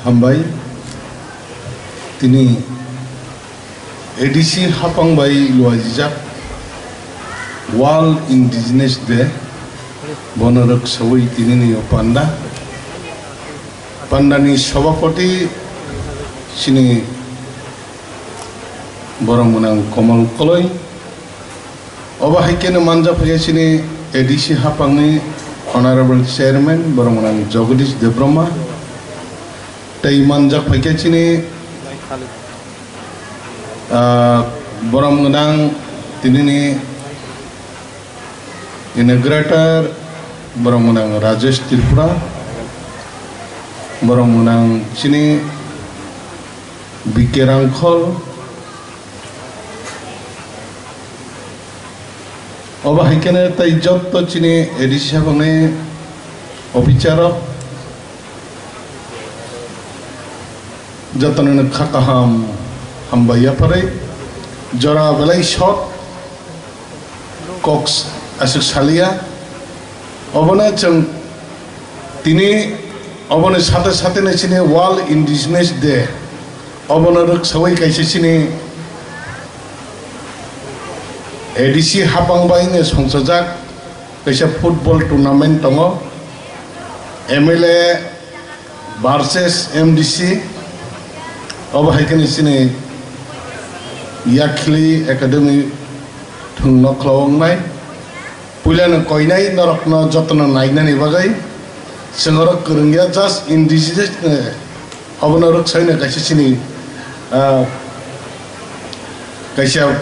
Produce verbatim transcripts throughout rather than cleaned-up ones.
Hambai, tini A D C hapang bai luajijak World Indigenous Day, bono rwksawi tinini o panda, pandani sobapoti chini borok mwnang Komal Koloi. Obo hai kheno manjak phaikha chini A D C hapangni Honorable Chairman, borok mwnang Jagadish Debbarma, tei manjak phaikha chini, ah, borok mwnang tinini inaugurator, borok mwnang Rajesh Tripura, borok mwnang chini B K Rangkhol, obo hai kheno tei jotto chini A D C hapangni officer rok, jotono kha kaham hambai yapharwi jora belai short kok aswk salia. Obono chwng tini oboni sate sate no chini World Indigenous Day, obono rwksawi kaisa chini A D C hapang bai no songchajak kaisa football tournament tongo, M L A versus M D C. Obo hai kheno chini Yakhli Academy thwng nokla wngnai. Puilano koinai norokno jotono nainani bagwi chwng oro kwrwngya, just indigenous, eh, obono rwksaino kaisa chini, ah, kaisa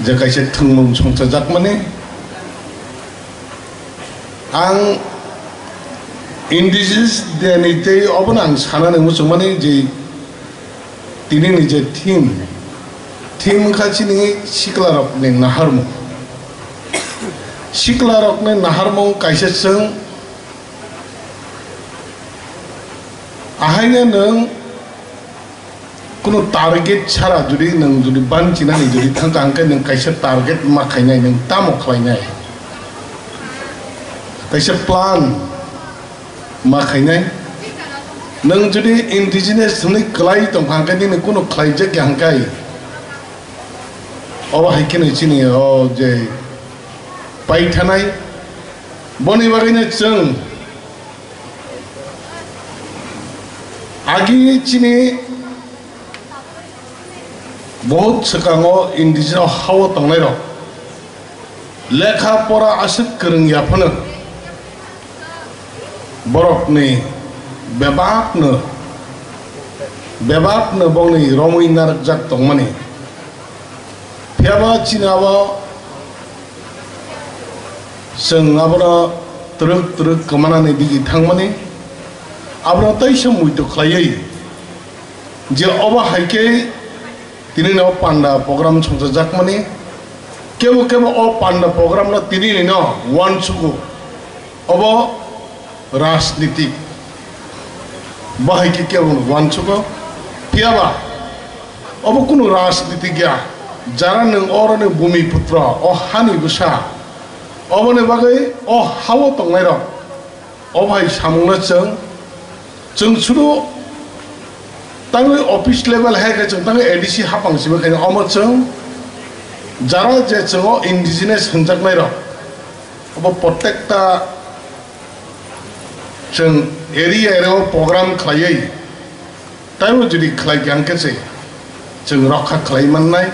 je kaisa thwngmung songchajakmani. Ang Indigenous Day ni tei obono ang sanani muchungmani je tinini je theme, theme wngkha chini siklarokni naharmung. Siklarokni naharmung kaisa chwng ahaino nwng kunu target sara jodi nwng jodi banchinani jodi thangkha hwnkhe nwng kaisa target ma khainai, nwng tamo khlainai? Kaisa plan ma khainai. Nwng jodi indigenous hwnwi kwlai tongkha hwnkhe nini kunu khlaijak ya hwnkhe obo hai kheno chini o je paithanai. Boni bagwino chwng agi chini Bahut swkango indigenous hao tongnairok lekha pora aswk kwrwng ya phano borokni bebakno, bebakno bongni romwi narwkjak tongmani. Phiyaba chini abo chwng abono twrwk twrwk kwmanani digi thangmani, abono teisa muitu khlaiwi je obo hai khe tinino panda program songchajakmani, kebo kebo o panda program no tinino uansugo. Obo rajnitik bahai khe kebo uansugo. Phiyaba obo kunu rajnitik ya, jara nwng oroni bumi putra, o hani bwsa, oboni bagwi o hao tongnairok. O bai samungno chwng, chwng suru tangwi office level hai khe chwng tangwi A D C hapang simi khaino omo chwng jara je chwng o indigenous hwnjaknairok obo prottekta chwng area area o program khlaiwi Taibo jodi khlai kha hwnkhe se chwng rokha khlai mannai.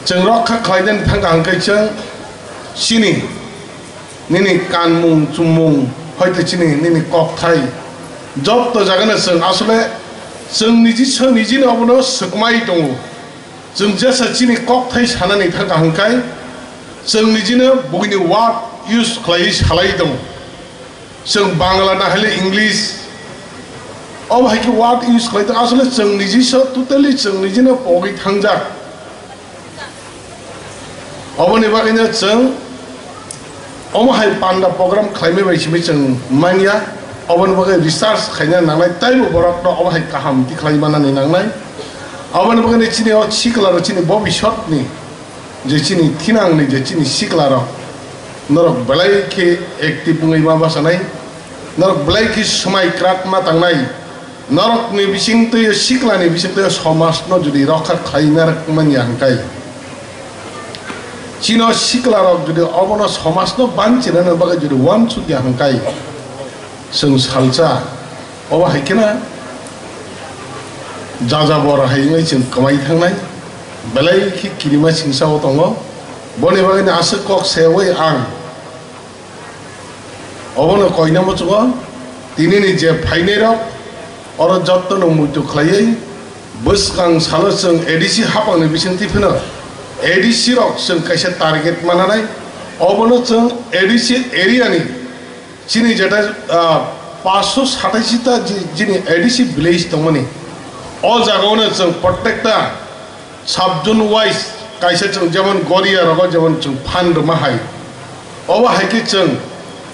Chwng rokha khlainani thangkha hwnkhe chwng chini nini kanmung chumung hoite chini nini kokthai jotto jagano chwng asole chwng niji sw nijino abono swkmai tongo. Chwng jesa chini kokthai sanani thangkha hwnkhe chwng nijino buini word use khlaiwi salai tongo. Chwng Bangla na hile English. Obo hai khe word use khlai tong, asole chwng niji so totally chwng niji no pogwi thangjak. Oboni bagwi no chwng omo hai panda program khlaimai bai simi chwng manya. Oboni bagwi research khaina nangnai, taibo borok no omo hai kaham ti khlai manani nangnai. Oboni bagwi no chini o sikla rok chini bobisot ni je chini thinang ni je chini sikla rok norok belai khe active wngwi ma bwchanai. Norok belai khe swmai kwrak ma tangnai. Norokni bisingtwi, siklani bisingtwi somajno jodi rokha khlaina rwkmani ya hwnkhe, chino siklarok jodi obono somajno banchinani bagwi jodi uansuk ya hwnkhe, chwng salsa obo hai kheno jaja bor hai wngwi chwng kwmai thangnai. Belai khe kirima singsa o tongo. Boni bagwino aswk kok seui ang obono koina muchungo, tinini je phainairok, oro jotono muitu khlaiwi bwskang salo chwng A D C hapangni bisingtwi phano A D C rok chwng kaisa target mananai, obono chwng A D C area ni chini jeta, ah, paanch sho satashi ta ji-, jini A D C village tongmani, o jagao no chwng prottekta sub zone wise kaisa chwng jemon Goria rogo jemon chwng fund rwma hai. Obo hai khe chwng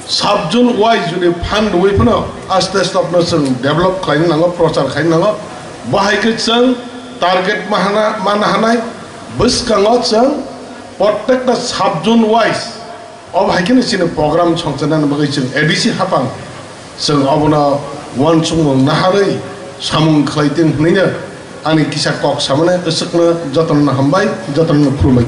sub zone wise jodi fund rwui phano aste aste no chwng develop khlaina nango, prochar khlaina nango. Bo hai khe chwng target mahana, mana hanai bwskango chwng prottekta sub zone wise obo hai kheno chini program songchanani bagwi chwng A D C hapang chwng obono uansukmung naharwi samung khlai tong hwnwi no ani kisa kok samani aswkno jotono hambai, jotono khulumbai.